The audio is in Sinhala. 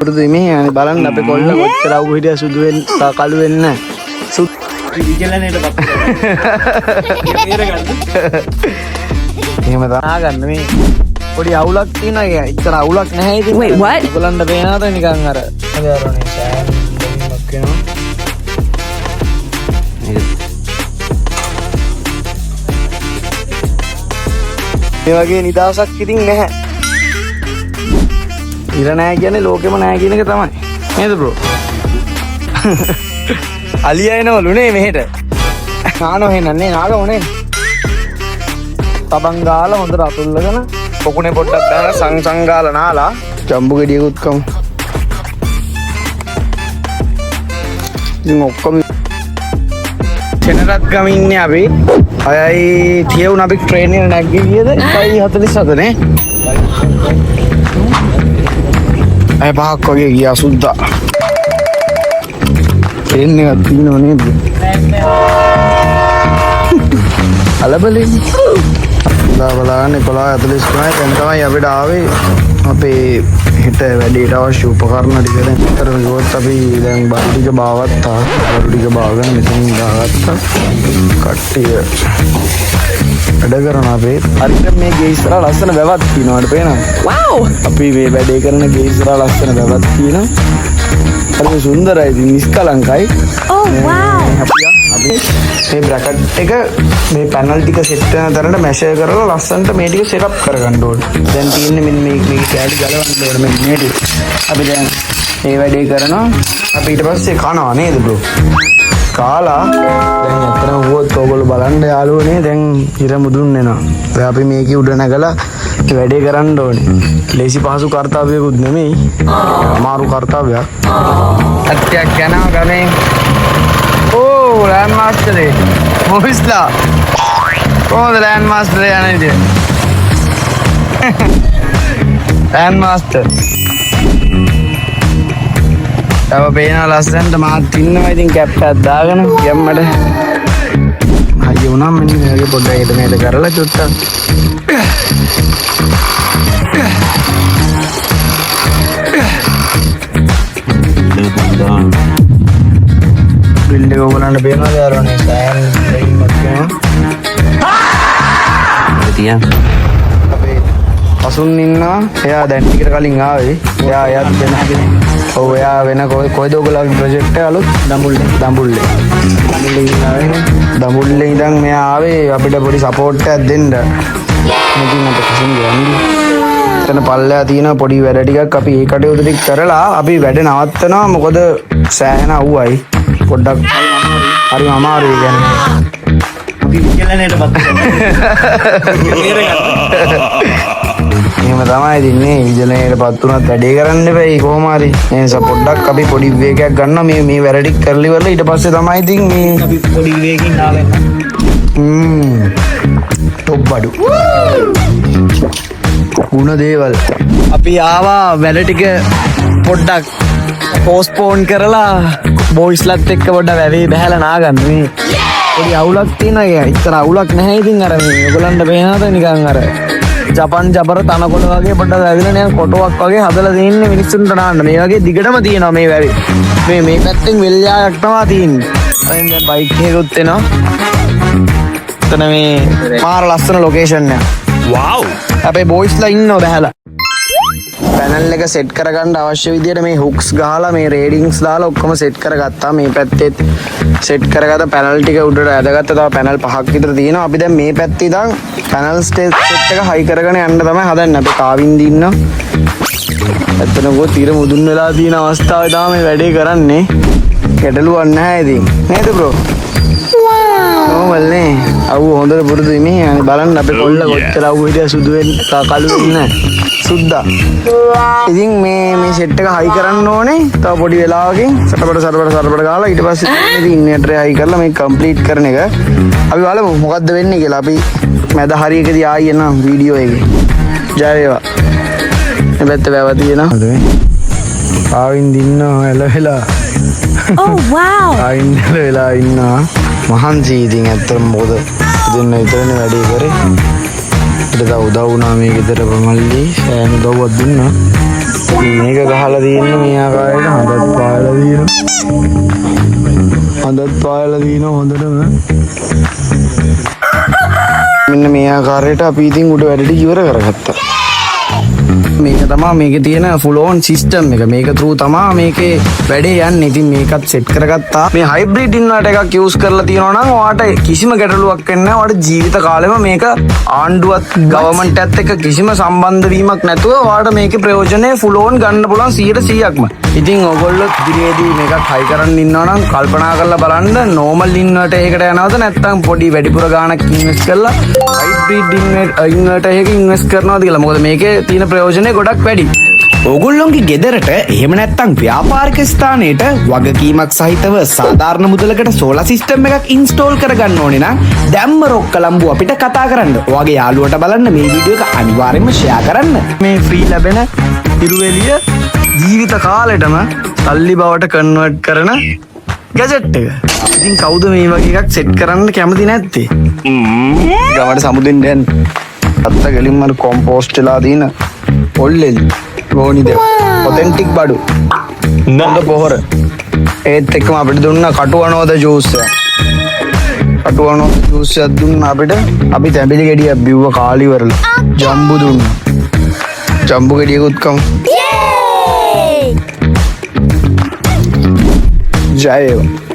පුරුදුයි මේ. අනේ බලන්න අපේ කොල්ල කොච්චර අවු හිටියා සුදු වෙන්න කළු වෙන්න. විජලනයට පත් කරගන්න. එහෙම දාගන්න මේ පොඩි අවුලක් තියෙනවා. ඒ ඉතර අවුලක් නැහැ ඉතින්. Wait, what? ඔයගොල්ලන්ට පේනවද නිකන් අර අර සෑන් දෙන්නක් වෙනවා. මේ වගේ නිදහසක් ඉතින් නැහැ. ඉර නෑ කියන්නේ ලෝකෙම නෑ කියන එක තමයි. නේද බ්‍රෝ? අලියා එනවලු නේ මෙහෙට. නානෝ එහෙනම් නේ නාගමු නේ. තබන් ගාලා හොඳට අතුල්ලගෙන පොකුණේ පොඩ්ඩක් බෑලා සං සං ගාලා නාලා ජම්බු ගෙඩියකුත් කමු. ඉතින් ඔක්කොම සෙනරත් ගම ඉන්නේ අපි. අයයි තිය වුණ අපි ට්‍රේන් එක නැග්ගේ කීයද? 1:47 නේ. අය පහක් වගේ ගියා සුද්දා. ට්‍රේන් එකක් තියෙනව නේද? අලබලේ. දා බලන්න 11:43යි. දැන් තමයි අපිට ආවේ අපේ හෙට වැඩේට අවශ්‍ය උපකරණ ටික. දැන් අතරම කිව්වොත් අපි දැන් බඩු ටික බාගත්තා. බඩු ටික බාගෙන මෙතනින් දාගත්තා. කට්ටිය වැඩ කරන අපේ. හරියට මේ ගේ ඉස්සරහා ලස්සන වැවක් තියෙනවා. ඔයාලට පේනවද? Wow! අපි මේ වැඩේ කරන ගේ ඉස්සරහා ලස්සන වැවක් තියෙනවා. හරිම සුන්දරයි ඉතින් නිස්කලංකයි. Oh, wow! අපි මේ බ්‍රැකට් එක මේ පැනල් ටික සෙට් වෙන තරමට මැෂර් කරලා ලස්සනට මේ ටික සෙටප් කරගන්න ඕනේ. දැන් තියෙන්නේ මෙන්න මේ මේක කෑලි ගලවන්න ඕනේ මෙන්න මේ ටික. අපි දැන් මේ වැඩේ කරනවා. අපි ඊට පස්සේ කනවා නේද බ්‍රෝ? කාලා දැන් ඇත්තටම වුවොත් ඕගොල්ලෝ බලන්න යාළුවනේ දැන් ඉර මුදුන් වෙනවා. දැන් අපි මේකේ උඩ නැගලා මේ වැඩේ කරන්න ඕනේ. ලේසි පහසු කර්තව්‍යකුත් නෙමෙයි. අමාරු කර්තව්‍යයක්. කට්ටියක් යනවා ගමේ. ඕ ලෑන්ඩ් මාස්ටරේ. මොහිස්ලා. කොහොමද ලෑන්ඩ් මාස්ටරේ යන්නේ ඉතින්? Land master. තව පේනවා ලස්සනට මාත් ඉන්නවා ඉතින් කැප් එකක් දාගෙන ගැම්මට. හයිය වුණා මෙන්න මේ වගේ පොඩ්ඩක් එට මෙහෙට කරලා චුට්ටක්. බිල්ඩ් එක ඔයගොල්ලන්ට පේනවද යාළුවනේ? සෑන් දෙයිමක් වෙනවා. තියන්. අපේ පසුන් ඉන්නවා. එයා දැන් ටිකට කලින් ආවේ. එයා එයාත් වෙන ඔව් එයා වෙන කොයිද ඔයගොල්ලෝගේ ප්‍රොජෙක්ට් එක අලුත්? දඹුල්ලේ. දඹුල්ලේ. දඹුල්ලේ ඉඳන් ආවේ. දඹුල්ලේ ඉඳන් මෙයා ආවේ අපිට පොඩි සපෝට් එකක් දෙන්න. ඉතින් අපේ කසින් ගන්නේ. එතන පල්ලෙහා තියෙන පොඩි වැඩ ටිකක් අපි ඒ කටයුතු ටික කරලා අපි වැඩ නවත්තනවා. මොකද සෑහෙන අවුවයි. පොඩ්ඩක් හරිම අමාරුයි කියන්නේ. අපි විජලනයට පත් කරගන්න. එහෙම තමයි ඉතින් නේ විජලනයට පත් වුණත් වැඩේ කරන්න එපා කොහොම හරි. ඒ නිසා පොඩ්ඩක් අපි පොඩි විවේකයක් ගන්නවා මේ මේ වැඩ ටික කරලි ඉවරලා ඊට පස්සේ තමයි ඉතින් මේ අපි පොඩි විවේකකින් නාවෙන්න. ටොප් බඩු. ගුණ දේවල්. අපි ආවා වැඩ ටික පොඩ්ඩක් පෝස්ට්පෝන් කරලා බොයිස්ලත් එක්ක පොඩ්ඩක් වැවේ බහැලා නාගන්න මේ. පොඩි අවුලක් තියෙනවා. ඒ ඉතර අවුලක් නැහැ ඉතින් අර මේ ඔයගොල්ලන්ට පේනවද නිකන් අර ජපන් ජබර තනකොළ වගේ පොඩ්ඩක් වැවිලා නිකන් කොටුවක් වගේ හදලා තියෙන්නේ මිනිස්සුන්ට නාන්න. මේ වගේ දිගටම තියෙනවා මේ වැවේ. මේ මේ පැත්තෙන් වෙල් යායක් තමයි තියෙන්නේ. අරින් දැන් බයික් එකකුත් එනවා. එතන මේ මාර ලස්සන ලොකේෂන් එකක්. වව්. අපේ බොයිස්ලා ඉන්නවා බහැලා. පැනල් එක සෙට් කරගන්න අවශ්‍ය විදියට මේ හුක්ස් ගහලා මේ රේඩින්ග්ස් දාලා ඔක්කොම සෙට් කරගත්තා. මේ පැත්තෙත් සෙට් කරගත්ත පැනල් ටික උඩට ඇදගත්තා. තව පැනල් පහක් විතර තියෙනවා. අපි දැන් මේ පැත්තේ ඉඳන් පැනල් සෙට් එක හයි කරගෙන යන්න තමයි හදන්නේ. අපි කාවින්ද ඉන්නවා. ඇත්තටම කිව්වොත් ඉර මුදුන් වෙලා තියෙන අවස්ථාවේ තමයි මේ වැඩේ කරන්නේ. ගැටලුවක් නැහැ ඉතින්. නේද බ්‍රෝ? නෝමල් නේ. අවුව හොඳට පුරුදුයි මේ. අනේ බලන්න අපේ කොල්ල කොච්චර අවුව හිටියා සුදු වෙන්න කළු වෙන්න. සුද්දා. ඉතින් මේ මේ සෙට් එක හයි කරන්න ඕනේ. තව පොඩි වෙලාවකින් සටපට සටපට සටපට ගාලා ඊට පස්සේ ඉතින් ඉන්වර්ටර් එක හයි කරලා මේ කම්ප්ලීට් කරන එක. අපි බලමු මොකද්ද වෙන්නේ කියලා. අපි මැද හරියකදී ආයි එනවා වීඩියෝ එකේ. ජය වේවා. මේ පැත්තේ වැව තියෙනවා. ආවින් දින්නවා එළ වෙලා. Oh, wow! ආවින් එළ වෙලා ඉන්නවා. මහන්සි ඉතින් ඇත්තටම මොකද දෙන්න විතරනේ වැඩේ කරේ. ඊට තව උදව් වුණා මේ ගෙදර මල්ලි සෑහෙන උදව්වක් දුන්නා. මේක ගහලා තියෙන්නේ මේ ආකාරයට හඳත් පායලා තියෙනවා. හඳත් පායලා තියෙනවා හොඳටම. මෙන්න මේ ආකාරයට අපි ඉතින් උඩ වැඩ ටික ඉවර කරගත්තා. මේක තමා මේකේ තියෙන ෆුල් ඔන් සිස්ටම් එක. මේක ත්‍රූ තමා මේකේ වැඩේ යන්නේ. ඉතින් මේකත් සෙට් කරගත්තා. මේ හයිබ්‍රිඩ් ඉන්වර්ටර් එකක් යූස් කරලා තියෙනවා නම් ඔයාට කිසිම ගැටලුවක් වෙන්නේ නැහැ. ඔයාට ජීවිත කාලෙම මේක ආණ්ඩුවත් ගවර්න්මන්ට් එකත් එක්ක කිසිම සම්බන්ධ වීමක් නැතුව ඔයාට මේකේ ප්‍රයෝජනය ෆුල් ඔන් ගන්න පුළුවන් 100%ක්ම. ඉතින් ඔයගොල්ලෝ ඉදිරියේදී මේකක් හයි කරන්න ඉන්නවා නම් කල්පනා කරලා බලන්න, නෝමල් ඉන්වර්ටර් එකකට යනවද නැත්නම් පොඩි වැඩිපුර ගාණක් ඉන්වෙස්ට් කරලා හයිබ්‍රිඩ් ඉන්වර්ටර් එකක ඉන්වෙස්ට් කරනවද කියලා. මොකද මේකේ තියෙන ප්‍රයෝජනය ගොඩක් වැඩි. ඕගොල්ලොන්ගේ ගෙදරට එහෙම නැත්නම් ව්‍යාපාරික ස්ථානයට වගකීමක් සහිතව සාධාරණ මුදලකට සෝලාර් සිස්ටම් එකක් ඉන්ස්ටෝල් කරගන්න ඕනේ නම් දැම්ම රොක් කලම්බු අපිට කතා කරන්න. ඔයාගේ යාළුවට බලන්න මේ වීඩියෝ එක අනිවාර්යයෙන්ම ෂෙයා කරන්න. මේ ෆ්‍රී ලැබෙන හිරු එළිය ජීවිත කාලෙටම සල්ලි බවට කන්වර්ට් කරන ගැජට් එක. ඉතින් කවුද මේ වගේ එකක් සෙට් කරන්න කැමති නැත්තේ? ගමට සමුදෙන්න යන්න. අත්ත ගලින්ම අර කොම්පෝස්ට් වෙලා තියෙන පොල්ලෙලි ගෝනි දෙක. ඔතෙන්ටික් බඩු. හොඳ පොහොර. ඒත් එක්කම අපිට දුන්න කටු අනෝද ජූස් එක. කටු අනෝද ජූස් එකක් දුන්නා අපිට. අපි තැඹිලි ගෙඩියක් බිව්ව කාලි ඉවරලා. ජම්බු දුන්නා. ජම්බු ගෙඩියකුත් කමු. Yay! ජය වේවා.